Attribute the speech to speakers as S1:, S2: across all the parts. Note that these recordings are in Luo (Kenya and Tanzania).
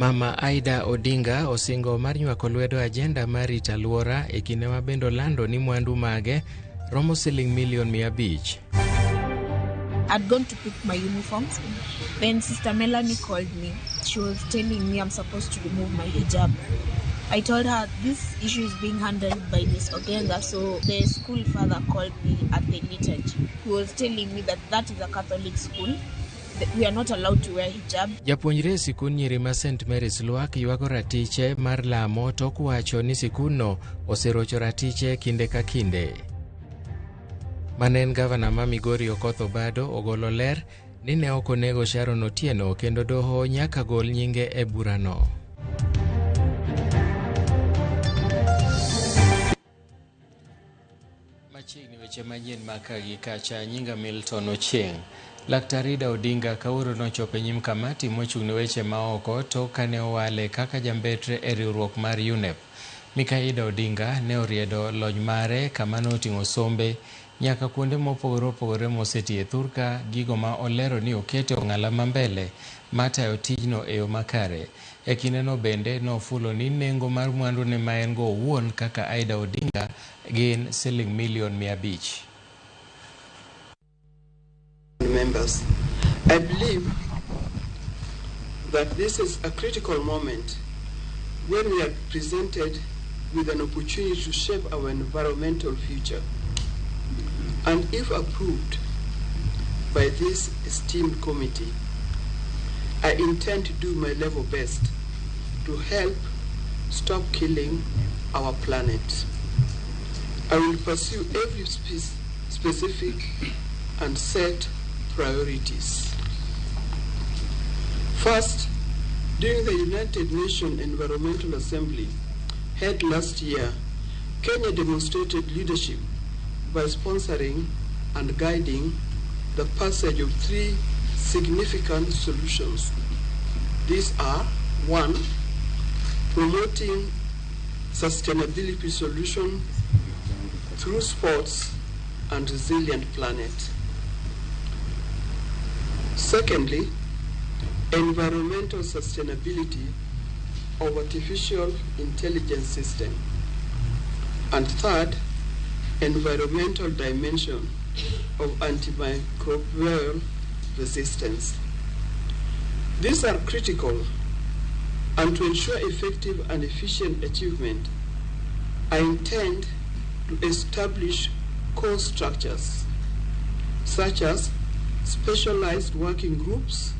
S1: Mama Aida Odinga osingo mar nywako lwedo ajenda mar rito alwora e kinde ma bende olando ni mwandu mage romo siling milion 500.
S2: I'd gone to pick my uniforms. Then Sister Melanie called me. She was telling me I'm supposed to remove my hijab. I told her this issue is being handled by Miss Ogenga. So the school father called me at the liturgy. He was telling me that that is a Catholic school. That we are not allowed to wear hijab.
S1: Japuonjre e sikund nyiri ma St Mary's Lwak ywago ratiche mar lamo tok wacho ni sikundno oserocho ratiche kinde ka kinde. Mane en gavana ma Migori Okoth Obado ogolo ler ni ne ok onego Sharon Otieno kendo doho nyaka gol nyinge e burano. Machiegni weche manyien maka gi kacha nyinga Milton Ochieng. Laktar Ida Odinga kawuono nochopo e nyim kamati mochung' ne weche maoko tok kane owale kaka jambetre e riwruok mar UNEP. Mikai Ida Odinga ne oriedo lony mare kama ne oting'o sombe nyaka kuonde mopogore opogore mosetiye thurka gigo ma olero ni okete ong'ala ma mbele mar tayo tijno e yo makare. E kindeno bende nofulo ni nengo mar mwandune ma en go owuon kaka Aida Odinga gin siling milion 500.
S3: Members, I believe that this is a critical moment when we are presented with an opportunity to shape our environmental future. And if approved by this esteemed committee, I intend to do my level best to help stop killing our planet. I will pursue every specific and set priorities. First, during the United Nations Environmental Assembly held last year, Kenya demonstrated leadership by sponsoring and guiding the passage of three significant solutions. These are: 1, promoting sustainability solutions through sports and resilient planet. Secondly, environmental sustainability of artificial intelligence system. And third, environmental dimension of antimicrobial resistance. These are critical, and to ensure effective and efficient achievement, I intend to establish core structures, such as specialized working groups,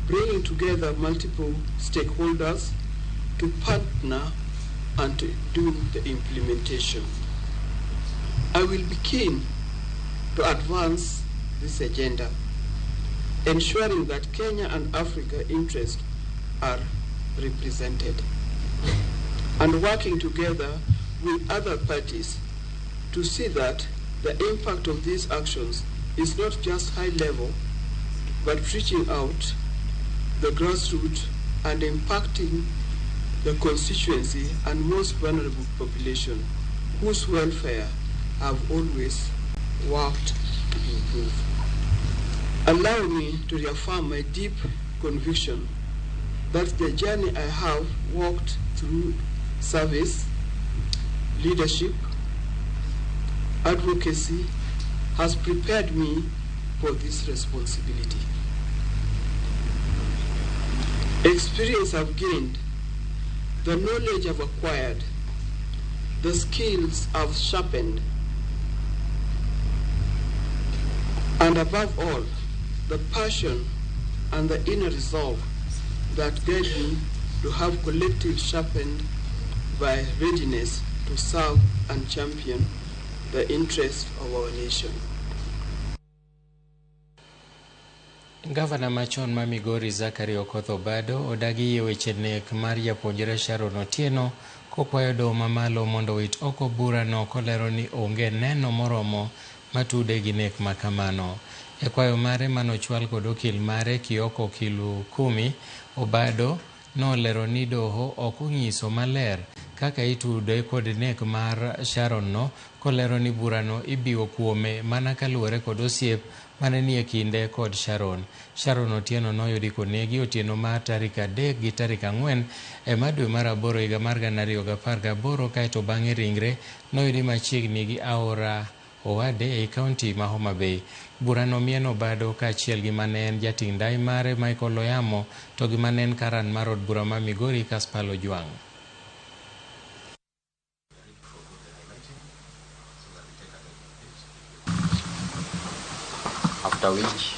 S3: bringing together multiple stakeholders to partner and to do the implementation. I will be keen to advance this agenda, ensuring that Kenya and Africa interests are represented, and working together with other parties to see that the impact of these actions is not just high level, but reaching out the grassroots and impacting the constituency and most vulnerable population whose welfare I've always worked to improve. Allow me to reaffirm my deep conviction that the journey I have walked through service, leadership, advocacy has prepared me for this responsibility. Experience I've gained, the knowledge I've acquired, the skills I've sharpened, and above all, the passion and the inner resolve that guide me to have collective sharpened by readiness to serve and champion the interests of our nation.
S1: Gavana machon ma Migori Zachary Okoth Obado odagi yie weche nek mar japuonjre Sharon Otieno kokwayo doho mamalo mondo owit oko burano kolero ni onge neno moromo matude gi nek makamano. E kwayo mare manochwal kod okil mare Kioko Kilukumi, Obado nolero ni doho ok onyiso maler kaka itude kod nek mar Sharon no kolero ni burano ibiwo kuome mana kaluwore kod osiep mane nie kinde kod Sharon. Sharon Otieno noyudi konegi otieno mar tarik 3 gi tarik 4 ema dwe mar 8 higa mar 2018 kaeto bang'e ringre noyudi machiegni gi aora Owade ei kaunti ma Homa Bay. Burano mieno Obado kaachiel gi mane en jating' ndai mare Michael Oyamo to gi mane en karan mar od bura ma Migori Caspal Ojwang'.
S4: After which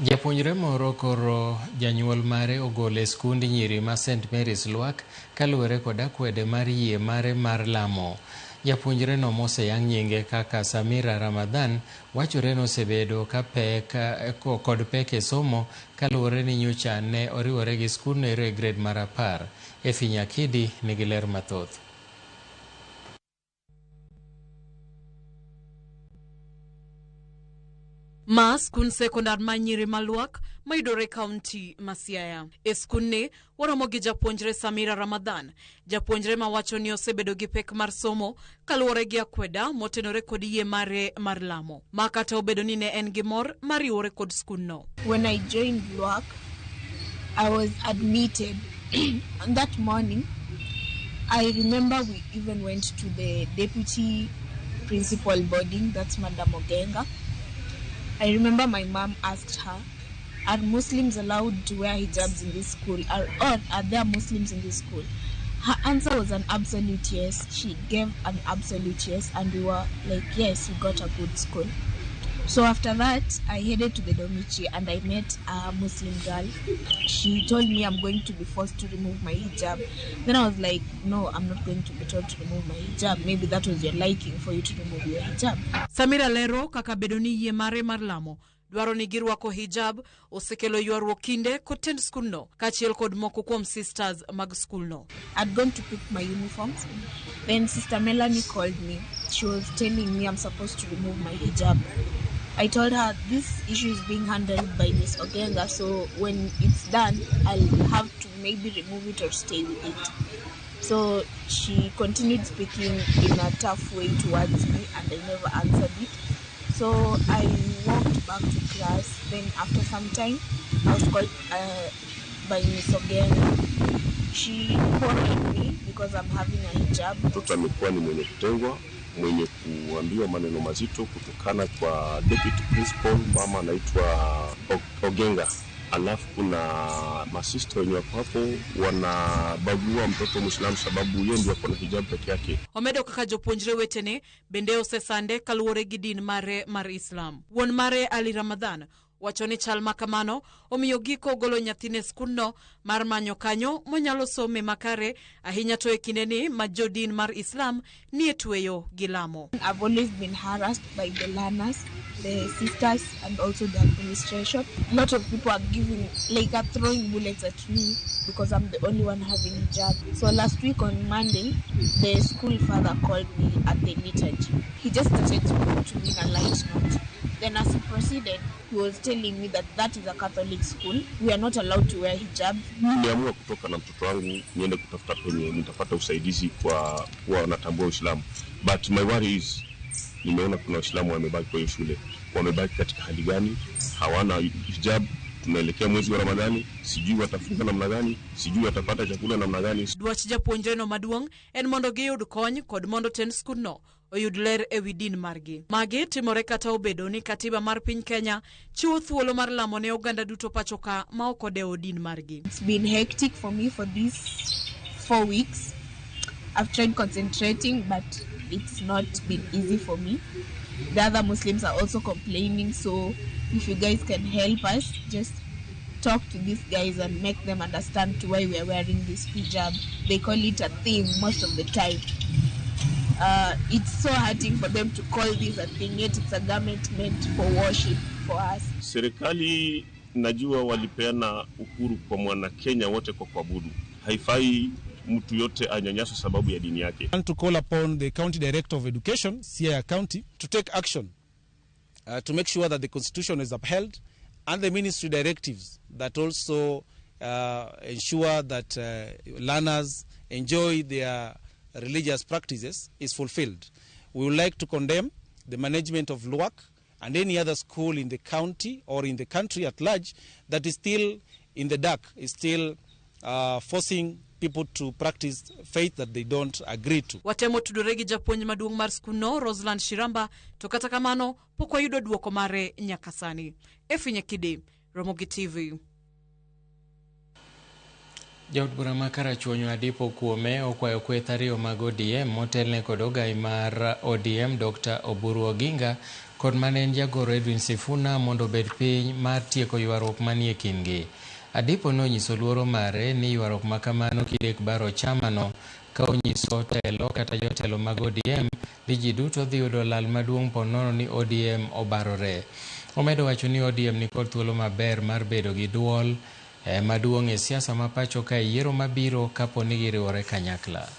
S1: Japuonjre moro koro janyuol mare ogole e skund nyiri ma St Mary's Lwak kaluwore kod akwede mar yie mare mar lamo. Japuonjre no moseyang nyinge kaka Samira Ramadhan wachore nosebedo ka pek kod pek e somo kaluwore ni nyocha ne oriwore gi skundno ero e grade mar 10. Efi Nyakidi nigi ler mathoth.
S5: Ma skund sekondar ma nyiri ma Lwak mayudore kaunti ma Siaya. E skundni waromo gi japuonjre Samira Ramadhan, japuonjre mawacho ni osebedo gi pek mar somo kaluwore gi akweda motenore kod yie mare mar lamo. Ma kata obedo ni ne en gi mor mar riwore kod skundno.
S2: When I joined Lwak, I was admitted. On that morning, I remember we even went to the deputy principal boarding, that's Madam Ogenga. I remember my mom asked her, are Muslims allowed to wear hijabs in this school? Or are there Muslims in this school? Her answer was an absolute yes. She gave an absolute yes, and we were like, yes, we got a good school. So after that, I headed to the dormitory and I met a Muslim girl. She told me I'm going to be forced to remove my hijab. Then I was like, no, I'm not going to be told to remove my hijab. Maybe that was your liking for you to remove your hijab.
S5: Samira lero kaka bedo ni yie mare mar lamo dwaro ni girwako hijab osekelo ywaruok kinde kod tend skundno kaachiel kod moko kuom sisters mag skulno.
S2: I'd gone to pick my uniforms. Then Sister Melanie called me. She was telling me I'm supposed to remove my hijab. I told her this issue is being handled by Miss Ogenga, so when it's done, I'll have to maybe remove it or stay with it. So she continued speaking in a tough way towards me, and I never answered it. So I walked back to class. Then after some time, I was called by Miss Ogenga. She quarreled me because I'm having a hijab.
S6: Mtoto amekuwa ni mwenye kutengwa, mwenye kuambiwa maneno mazito kutokana kwa deputy principal, mama anaitwa Ogenga. Alafu kuna masista wenye wako hapo wanabagua mtoto Muislamu sababu yeye ndiye ako na hijab peke yake.
S5: Omedo kaka jopuonjre wetene bende osesande kaluwore gi din mare mar Islam. Wuon mare Ali Ramadhan wacho ni chal ma kamano omiyo giko ogolo nyathine skundno mar manyo kanyo monyalo some makare ahinya to e kindeni ma jodin mar Islam nie tweyo gi lamo.
S2: I've always been harassed by the learners, the sisters, and also the administration. A lot of people are giving, like, are throwing bullets at me because I'm the only one having hijab. So last week on Monday, the school father called me at the liturgy. He just started speaking to me in a light note. Then as he proceeded, he was telling me that that is a Catholic school. We are not allowed to wear hijab.
S6: Niliamua kutoka na mtoto wangu niende kutafuta penye nitapata usaidizi kwa kuwa natambua Uislamu. But my worry is, nimeona kuna Waislamu wamebaki kwa hiyo shule. Wamebaki katika hali gani? Hawana hijab. Tunaelekea mwezi wa Ramadhani, sijui watafunga namna gani, sijui watapata chakula namna gani.
S5: Dwach japuonjreno maduong' en mondo giyud kony kod mondo tend skundno oyud ler ewi din margi. Magi timore kata obedo ni katiba mar piny Kenya chiwo thuolo mar lamo ne oganda duto pacho ka ma ok odewo din margi.
S2: It's been hectic for me for these 4 weeks. I've tried concentrating, but it's not been easy for me. The other Muslims are also complaining, so if you guys can help us, just talk to these guys and make them understand why we are wearing this hijab. They call it a thing most of the time. It's so hurting for them to call this a thing, yet it's a garment meant for worship for us.
S6: Serikali najua walipeana uhuru kwa mwana Kenya wote kwa kuabudu. Haifai mtu yote anyanyaswe sababu ya dini yake.
S7: I want to call upon the County Director of Education, Siaya County, to take action to make sure that the Constitution is upheld and the ministry directives that also ensure that learners enjoy their religious practices is fulfilled. We would like to condemn the management of LUAC and any other school in the county or in the country at large that is still in the dark, is still forcing people to practice faith that they don't agree to.
S5: Watemo tudore gi japuonj maduong' mar skundno Rosland Shiramba to kata kamano pok wayudo duoko mare nyaka sani. Efi Nyakide, Ramogi TV.
S1: Jaod bura ma Karachuonyo Adipo Kuome okwayo kweth ariyo mag ODM motelne kod ogai mar ODM Dr. Oburu Oginga kod mane en jagoro Edwin Sifuna mondo obed piny mar tieko ywaruok manie kindgi. Adipo nonyiso luoro mare ni ywaruok ma kamano kidek baro chamano ka onyiso telo kata jotelo mag ODM ni ji duto dhi yudo lal maduong' ponono ni ODM obarore. Omedo wacho ni ODM nikod thuolo maber mar bedo gi duol maduong' e siasa ma pacho ka e yiero mabiro kapo ni giriwore kanyakla.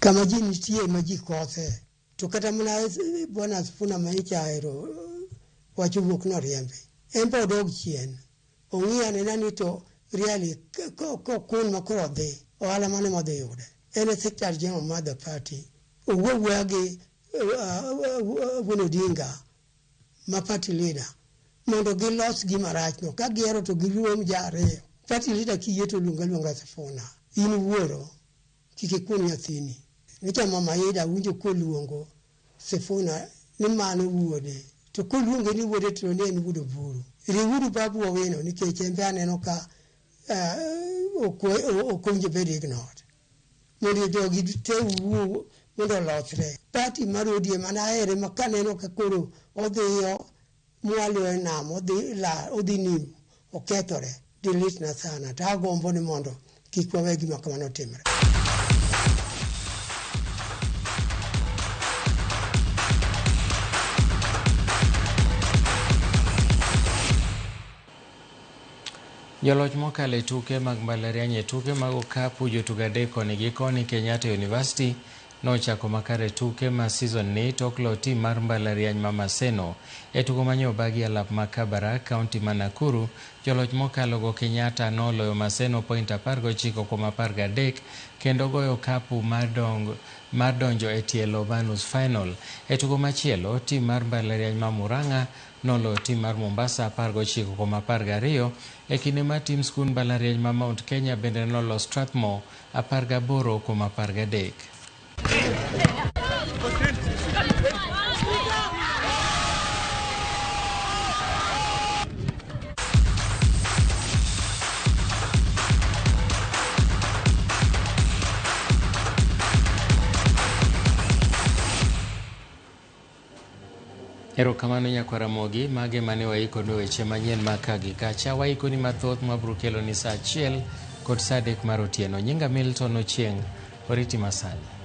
S4: Kama ji nitie ma ji kothe to kata mana bwana Sifuna manyicha ahero wach owuok noriembi en be odog chien ong'i anena ni to really kokun ma koro odhi ohala mane modhi yude en e secretary general mar the party owuo awuoya gi wuon Odinga ma party leader mondo gilos gima rachno ka gihero to girom ji ariyo party leader kiyie to luong aluonga Sifuna in wuoro kik ikun nyathini nyocha mama Ida awinjo koluongo Sifuna ni mano wuode to koluonge ni wuode to ne en wuod Oburu riwuru Babu Owino nikech en be aneno ka ok owinjo bed ignored mondo jogi te wuo mondo olosre party mar ODM an ahere ma kaneno ka koro odhiyo mwalo e nam odhi la odhi nimo okethore delete na sana to agombo ni mondo kik wawe gima kamano timre.
S1: Joloch mokalo e tuke mag mbalariany e tuke mag okapu jotugo adek koni gi koni Kenyatta University nochako makare tuke ma season ni tok lo tim mar mbalariany ma Maseno. E tugo mane obagi alap ma Kabarak, kaunti ma Nakuru, joloch mokalo go Kenyatta noloyo Maseno point 19 kuom 13 kendo goyo okapu mar donjo e tielo mar nus final. E tugo machielo, tim mar mbalariany ma Murang'a noloyo tim mar Mombasa 19 kuom 12 e kinde ma tim skund mbalariany ma Mount Kenya bende noloyo Strathmore 18 kuom 13. Erokamano nyakwar Ramogi, mage mane waikonu weche manyien mag ka gi kacha. Waikoni mathoth mabiro keloni saa 1 kod saa 3 mar otieno. Nyinga Milton Ochieng', oriti masani.